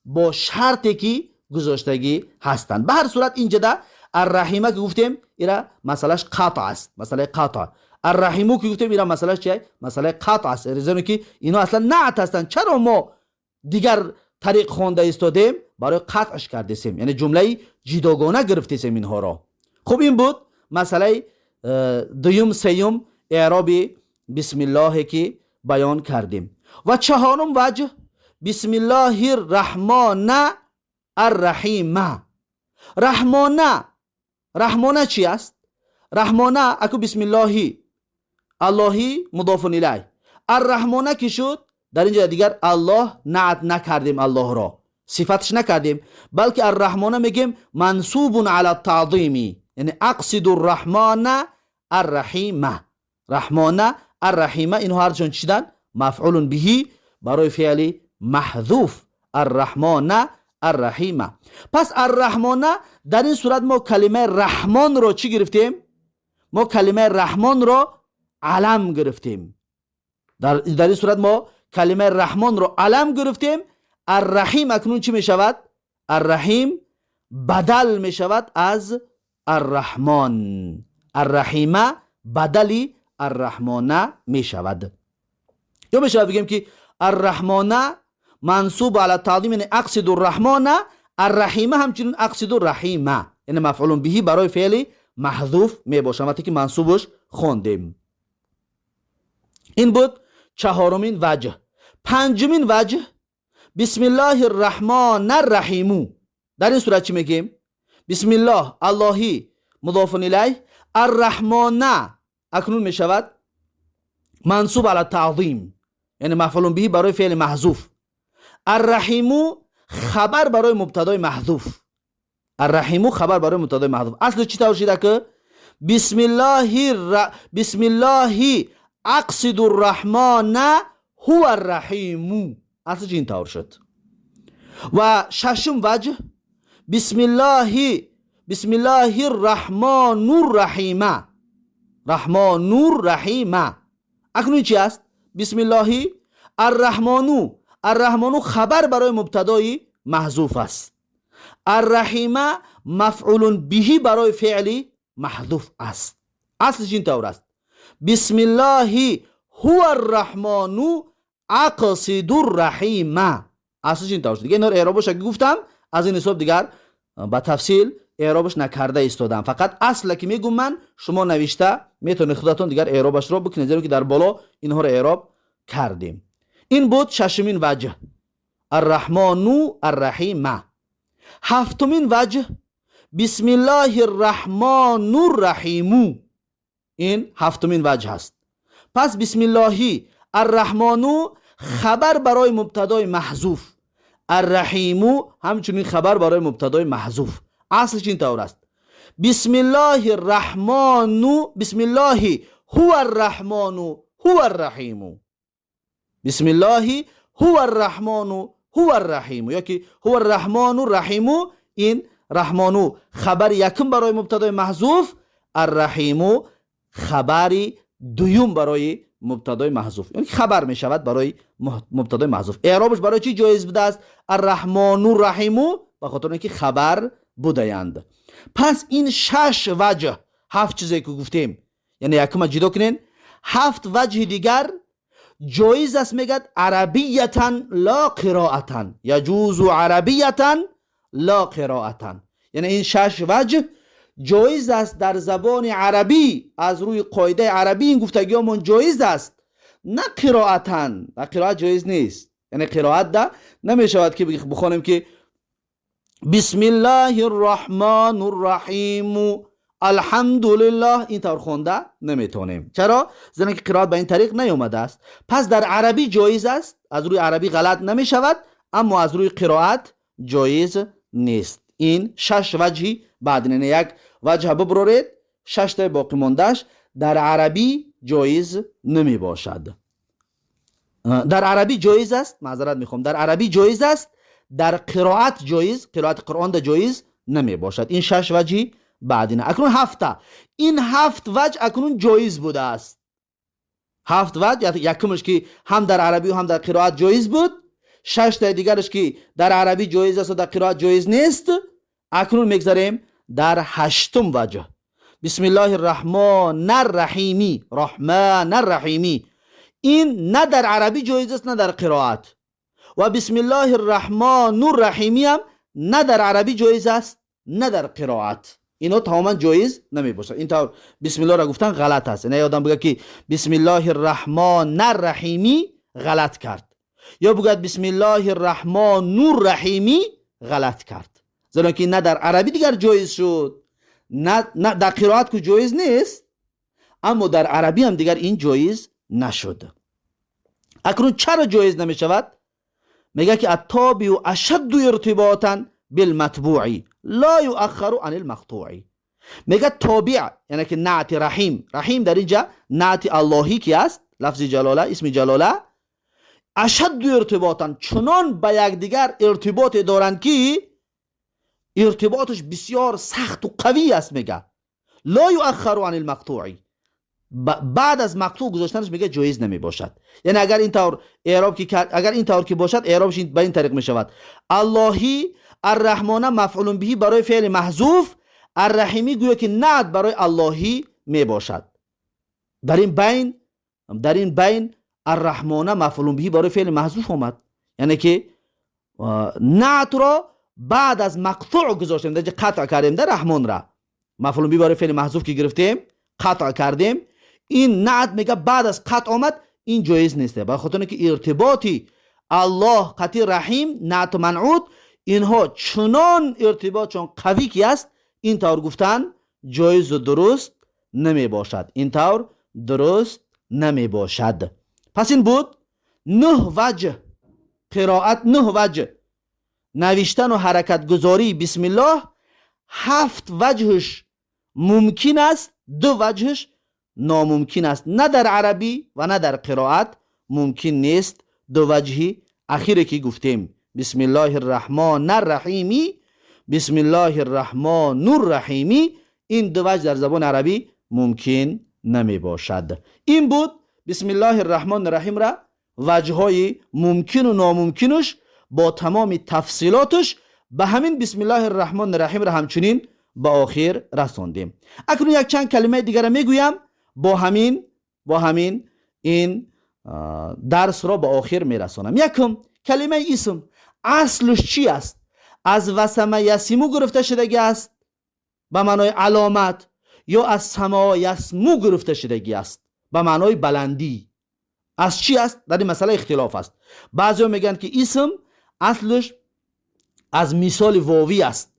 با شرطی که گذاشتگی هستند. به هر صورت اینجا ده الرحیمه که گفتیم، ایرا مسئلهش قطع است، مسئله قطع. الرحیمو که گفتیم، ایرا مسئلهش چیه؟ مسئله قطع است، زیرا که اینا اصلا نعت هستند. چرا ما دیگر طریق خوانده ایستادیم؟ برای قطعش کردیم، یعنی جمله جداگانه گرفتیم اینها را. خب، این بود مسئله دوم سیوم اعراب بسم الله که بیان کردیم. و چهارم وجه: بسم الله الرحمن الرحیم. رحمانه، رحمانه چی است؟ رحمانه اکو بسم الله اللهی مضاف الیه، الرحمانه که شد، در اینجا دیگر الله نعت نکردیم، الله را صفتش نکردیم، بلکه الرحمانه میگیم منصوب علی التعظیم، یعنی اقصد الرحمن الرحیم. رحمانه الرحیمه اینها هر چون چیدن؟ مفعول بهی برای فعل محذوف الرحمن الرحیمه. پس الرحمانه در این صورت ما کلمه رحمان رو چی گرفتیم؟ ما کلمه رحمان رو علم گرفتیم. در این صورت ما کلمه رحمان رو علم گرفتیم. الرحیم اکنون چی می شود؟ الرحیم بدل می شود از الرحمن. الرحیمه بدلی الرحمانه می شود. یا می شود بگیم که الرحمانه منصوب علی التعظیم، یعنی اقصد الرحمن، الرحیمه همچنین اقصد الرحیمه، یعنی مفعول به برای فعل маҳзуф мебошад, вақте ки мансубаш хондем. Ин буд чаҳорумин ваҷҳ. Панҷумин ваҷҳ: бисмиллоҳи рраҳмон арраҳиму. Дар ин сурат чӣ мегӯем? Бисмиллоҳ, аллоҳӣ музофун илайҳ, арраҳмона акнун мешавад мансуб ала таъзим, яъне мафъулун биҳи барои феъли маҳзуф, арраҳиму хабар барои мубтадои маҳзуф. Арраҳиму хабар барои мубтадои маҳзуф. Асли чӣ тавр шида ки бисмиллоҳи ақсиду рраҳмона ҳува арраҳиму, аслиш ин тавр шуд. Ва шашум ваҷҳ: бисмиллоҳи рраҳмону рраҳима. Раҳмону рраҳима акнун чи аст? Бисмиллоҳи арраҳмону, арраҳмону хабар барои мубтадои маҳзуф аст, арраҳима мафъулун биҳи барои феъли маҳзуф аст. Аслиш ин тавр аст: бисмиллоҳи ҳува арраҳмону ақсиду рраҳима. Аслиш ин тавр шуд. Дига инҳоро эъробоша гуфтам, аз ин ҳисоб дигар ба тафсил эъробаш накарда истодам. Фақат асла ки мегӯм ман, шумо навишта метавонед худатон дигар эъробашро бикунед, зеро ки дар боло инҳоро эъроб кардем. Ин буд шашумин ваҷҳ: арраҳмону арраҳима. Ҳафтумин ваҷҳ: бисмиллоҳи рраҳмону рраҳиму. Ин ҳафтумин ваҷҳ аст. Пас бисмиллоҳи арраҳмону хабар барои мубтадои маҳзуф, арраҳиму ҳамчунин хабар барои мубтадои маҳзуф. Аслиш ин тавр аст: бисмиллоҳи рраҳмону, бисмиллоҳи ҳува арраҳмону ҳува арраҳиму, бисмиллоҳи ҳува арраҳмону ҳува арраҳиму ёки ҳува арраҳмону раҳиму. Ин раҳмону хабари якум барои мубтадои маҳзуф, арраҳиму хабари дуюм барои мубтадои маҳзуф, яъне хабар мешавад барои мубтадои маҳзуф. Эъробаш барои чӣ ҷоиз будааст арраҳмону раҳиму? Ба хотир он ки хабар будаянд. Пас ин шаш ваҷҳ, ҳафт чизе ки гуфтем, яъне якума ҷудо кунен, ҳафт ваҷҳи дигар ҷоиз аст, мегӯяд, арабиятан ло қироатан, яҷузу арабиятан ло қироатан. Яъне ин шаш ваҷҳ ҷоиз аст дар забони арабӣ, аз рӯи қоидаи арабӣ ин гуфтагиёмон ҷоиз аст, на қироатан, дар қироат ҷоиз нест. Яъне қироат да намешавад ки бихонем ки бисмиллоҳи рраҳмону рраҳиму алҳамдулиллоҳ, ин тавр хонда наметавонем. Чаро? Зеро ки қироат ба ин тариқ наёмадааст. Пас дар арабӣ ҷоиз аст, аз рӯи арабӣ ғалат намешавад, аммо аз рӯи қироат ҷоиз нест. Ин шаш ваҷҳи баъд, яъне як ваҷҳа биброред, шаштаи боқимондааш дар арабӣ ҷоиз намебошад. Дар арабӣ ҷоиз аст, маъзарат мехоҳам, дар арабӣ ҷоиз аст, дар қироат ҷоиз, қироати қуръон да ҷоиз намебошад. Ин шаш ваҷҳи баъдина. Акнун ҳафта, ин ҳафт ваҷҳ акнун ҷоиз будааст. Ҳафт ваҷҳ, якумаш ки ҳам дар арабию ҳам дар қироат ҷоиз буд, шаштаи дигараш ки дар арабӣ ҷоиз аст ва дар қироат ҷоиз нест. Акнун мегзарем дар ҳаштум ваҷҳ: бисмиллоҳи рраҳмон арраҳими. Раҳман арраҳими ин на дар арабӣ ҷоиз аст, на дар қироат, ва бисмиллоҳи рраҳмону рраҳимиам на дар арабӣ ҷоиз аст, на дар қироат. Ино тамоман ҷоиз намебошад. Ин тавр бисмиллоҳро гуфтан ғалат аст. Яъне одам бигӯяд ки бисмиллоҳи рраҳмон арраҳими, ғалат кард, ё бигӯяд бисмиллоҳи рраҳмону рраҳими, ғалат кард, зеро ки на дар арабӣ дигар ҷоиз шуд, на дар қироат ку ҷоиз нест, аммо дар арабӣ ҳам дигар ин ҷоиз нашуд. Акнун чаро ҷоиз намешавад? Мегӯяд ки аттобиу ашадду иртиботан билматбуи ла юаххару ани лмақтуи. Мегӯяд тобиъ, яъне ки наъти раҳим, раҳим дар инҷа наъти аллоҳӣ ки аст, лафзи ҷалола, исми ҷалола, ашадду иртиботан, чунон ба якдигар иртиботе доранд ки иртиботаш бисёр сахту қавӣ аст. Мега ло юаххару ани лмақтуи, баъд аз мақтуъ гузоштанаш, мега, ҷоиз намебошад. Яъне агар ин тавр эъроб ки, агар ин тавр ки бошад, эъробш ба ин тариқ мешавад: аллоҳӣ арраҳмона мафъулун биҳи барои феъли маҳзуф, арраҳимӣ гӯё ки наът барои аллоҳӣ мебошад. Дар ин байн арраҳмона мафъулун биҳи барои феъли маҳзуф омад, яъне ки наътро баъд аз мақтуъ гузоштем, дар қатъ кардем да раҳмонра. Мафъул би барои феъли маҳзуф ки гирифтем, қатъ кардем, ин наът мега баъд аз қатъ омад, ин ҷоиз нест, ба хотире ки иртиботи Аллоҳ қати Раҳим, наъту манъут, инҳо чунон иртиботшон қавӣ ки аст, ин тавр гуфтан ҷоизу дуруст намебошад, ин тавр дуруст намебошад. Пас ин буд нӯҳ ваҷҳ қироат, нӯҳ ваҷҳ навиштану ҳаракатгузории бисмиллоҳ. Ҳафт ваҷҳш мумкин аст, ду ваҷҳш номумкин аст. На дар арабӣ ва на дар қироат мумкин нест ду ваҷҳи ахире ки гуфтем: бисмиллоҳи рраҳмон рраҳими, бисмиллоҳи рраҳмону рраҳими. Ин ду ваҷҳ дар забони арабӣ мумкин намебошад. Ин буд бисмиллоҳи рраҳмони рраҳимра ваҷҳҳои мумкину номумкинуш бо тамоми тафсилоташ. Ба ҳамин бисмиллоҳи рраҳмони рраҳимра ҳамчунин ба охир расондем. Акнун якчанд калимаи дигара мегӯям, бо ҳамин ин дарсро ба охир мерасонам. Якум, калимаи исм аслаш чӣ аст? Аз васама ясиму гирифта шудагӣ аст ба маънои аломат ё аз само ясму гирифта шудагӣ аст ба маънои баландӣ? Аз чӣ аст? Дар ин масъала ихтилоф аст. Баъзеҳо мегӯянд, ки исм аслаш аз мисоли вовӣ аст,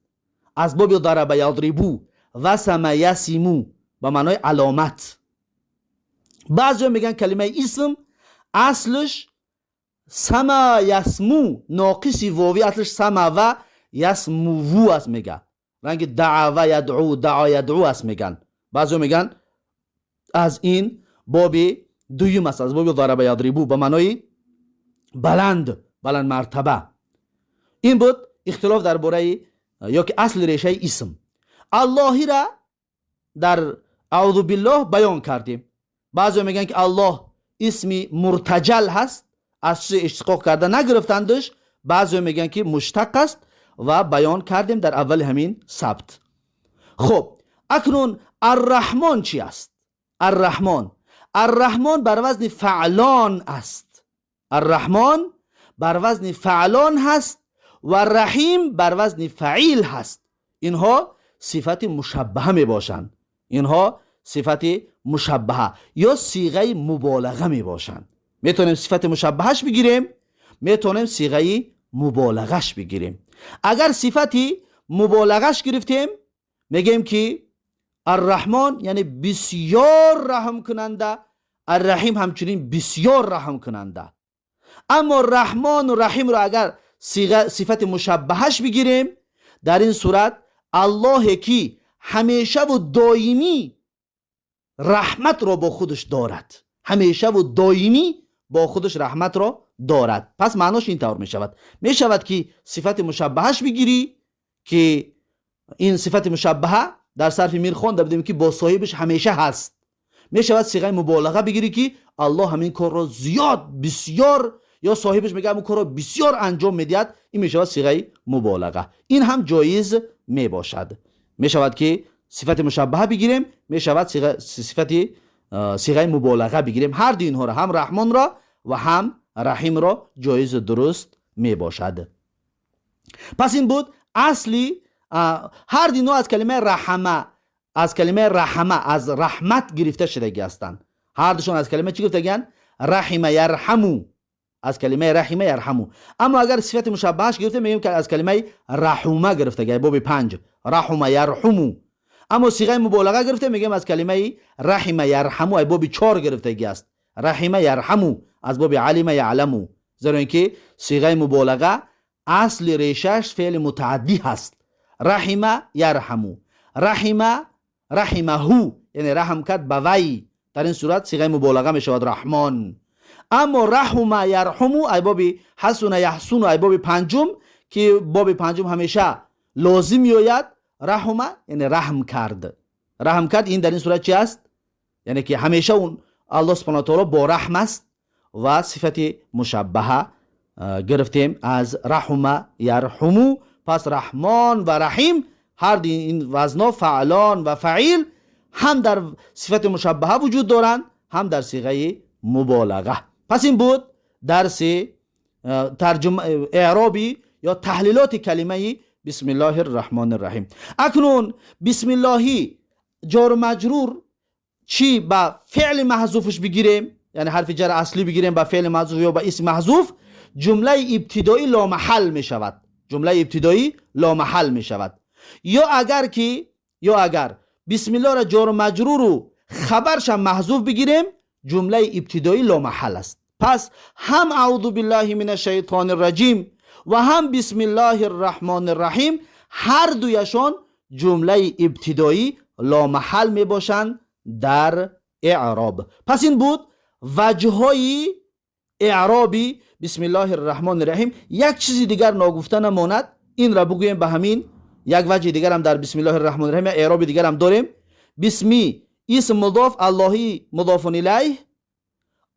аз боби дараба ядрибу, васама ясиму, ба маънои аломат. Баъзеҳо мегӯянд, калимаи исм аслаш сама ясму, ноқиси вовӣ, аслаш сама ва ясмуву аст, мега ранги даава ядъу, даъа ядъу аст, меган. Баъзеҳо мегӯянд, аз ин боби дуюм аст, аз боби дараба ядрибу, ба маънои баланд, баланд мартаба. Ин буд ихтилоф дар бораи ё ки асли решаи исм. Аллоҳира дар аъузу биллоҳ баён кардем. Баъзеҳо мегӯянд, ки Аллоҳ исми муртаҷал ҳаст, аз чизе иштиқоқ карда нагирифтандаш. Баъзеҳо мегӯянд, ки муштақ аст, ва баён кардем дар аввали ҳамин сабт. Хуб, акнун Арраҳмон чӣ аст? Арраҳмон, Арраҳмон бар вазни фаълон аст. Арраҳмон бар вазни фаълон ҳаст ва Раҳим бар вазни фаил ҳаст. Инҳо сифати мушаббаҳа мебошанд. Инҳо сифати мушаббаҳа ё сиғаи муболаға мебошанд. Метавонем сифати мушаббаҳаш бигирем, метавонем сиғаи муболағаш бигирем. Агар сифати муболағаш гирифтем, мегӯем, ки Арраҳмон яъне бисёр раҳмкунанда, Арраҳим ҳамчунин бисёр раҳмкунанда. Аммо Раҳмону Раҳимро агар сифати мушаббаҳаш бигирем, дар ин сурат Аллоҳе ки ҳамешаву доимӣ раҳматро бо худаш дорад, ҳамешаву доимӣ бо худаш раҳматро дорад. Пас маънош ин тавр мешавад. Мешавад, ки сифати мушаббаҳаш бигирӣ, ки ин сифати мушаббаҳа дар сарфи мир хонда будем, ки бо соҳибаш ҳамеша ҳаст. Мешавад сиғаи муболаға бигирӣ, ки Аллоҳ ҳамин корро зиёд, бисёр, ё соҳибаш мега ҳамин корро бисёр анҷом медиҳад. Ин мешавад сиғаи муболаға. Ин ҳам ҷоиз мебошад. Мешавад, ки сифати мушаббаҳа бигирем, мешавад сифати сиғаи муболаға бигирем. Ҳар ду инҳоро, ҳам Раҳмонро ва ҳам Раҳимро, ҷоизу дуруст мебошад. Пас ин буд асли ҳар ду инҳо аз калимаи раҳама, аз калимаи раҳама, аз раҳмат гирифта шудагӣ ҳастанд. Ҳар душон аз калимаи чӣ гирифтагианд? Раҳима ярҳаму, аз калимаи раҳима ярҳаму. Аммо агар сифати мушаббаҳаш гирифта, мегӯем, ки аз калимаи раҳума гирифтаги, боби панҷ, раҳума ярҳуму. Аммо сиғаи муболаға гирифта, мегӯем, аз калимаи раҳима ярҳаму, ай боби чор гирифтагӣ аст, раҳима ярҳаму, аз боби алима яъламу. Зеро ин ки сиғаи муболаға асли решааш феъли мутааддӣ ҳаст: раҳима ярҳаму, раҳима, раҳимаҳу, яъне раҳм кард ба вай. Дар ин сурат сиғаи муболаға мешавад Раҳмон. Аммо раҳума ярҳуму, ай боби ҳасуна яҳсуну, ай боби панҷум, ки боби панҷум ҳамеша лозим меояд, раҳума яъне раҳм кард, раҳм кард. Ин дар ин сурат чи аст? Яъне ки ҳамеша он Аллоҳ субҳана таоло бо раҳм аст ва сифати мушаббаҳа гирифтем аз раҳума ярҳуму. Пас Раҳмон ва Раҳим, ҳар ду ин вазно, фаълон ва фаил, ҳам дар сифати мушаббаҳа вуҷуд доранд, ҳам дар сиғаи муболаға. Пас ин буд дарси тарҷума, эъроби ё таҳлилоти калимаи. بسم الله الرحمن الرحیم. اکنون بسم اللهی جار و مجرور چی با فعل محذوفش بگیریم، یعنی حرف جر اصلی بگیریم با فعل محذوف یا با اسم محذوف، جمله ابتدایی لا محل می شود. جمله ابتدایی لا محل می شود. یا اگر بسم الله را جار و مجرور و خبرش هم محذوف بگیریم، جمله ابتدایی لا محل است. پس هم اعوذ بالله من الشیطان الرجیم و هم بسم الله الرحمن الرحیم هر دویشان جمله ابتدایی لا محل می باشند در اعراب. پس این بود وجه اعرابی بسم الله الرحمن الرحیم. یک چیزی دیگر ناگفته نماند، این را بگوییم به همین یک وجه دیگر هم در بسم الله الرحمن الرحیم اعراب دیگر هم داریم. بسمی اسم مضاف، اللهی مضاف الیه،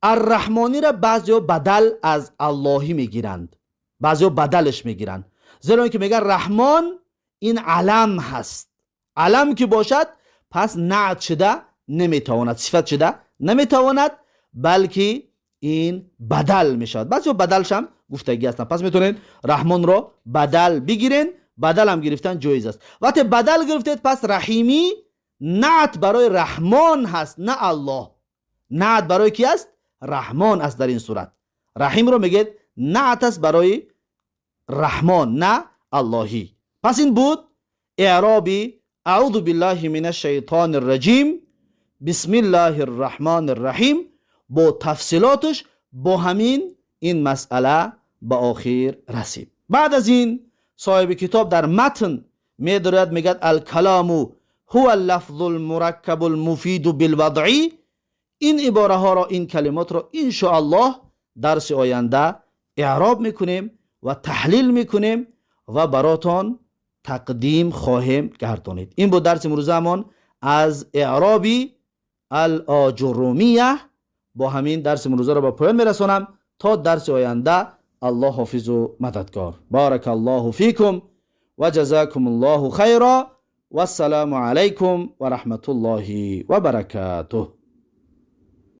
الرحمانی را بعضیا بدل از اللهی میگیرند، بعضیا بدلش میگیرند، زیرا اینکه میگن رحمان این علم هست، علم که باشد پس نعت شده نمیتواند، صفت شده نمیتواند، بلکه این بدل میشود. بعضیا بدلش هم گفتگی هستند. پس میتونین رحمان را بدل بگیرین، بدل هم گرفتن جایز است. وقتی بدل گرفتید پس رحیمی نعت برای رحمان هست نه الله. نعت برای کی است؟ رحمان است. در این صورت رحیم رو میگید نعت است برای رحمان نه اللهی. پس این بود اعرابی اعوذ بالله من الشیطان الرجیم بسم الله الرحمن الرحیم با تفصیلاتش. با همین این مسئله به آخر رسید. بعد از این صاحب کتاب در متن میدارد، میگد الکلام هو اللفظ المرکب المفید بالوضعی. این عباره ها را، این کلمات را ان شاء الله درس آینده اعراب میکنیم و تحلیل میکنیم و براتان تقدیم خواهیم گردانید. این بود درس امروزمان از اعرابی الآجرومیه. با همین درس امروزه را به پایان میرسانم. تا درس آینده الله حافظ و مددگار. بارک الله فیکم و جزاکم الله خیرا و السلام علیکم و رحمت الله و برکاته.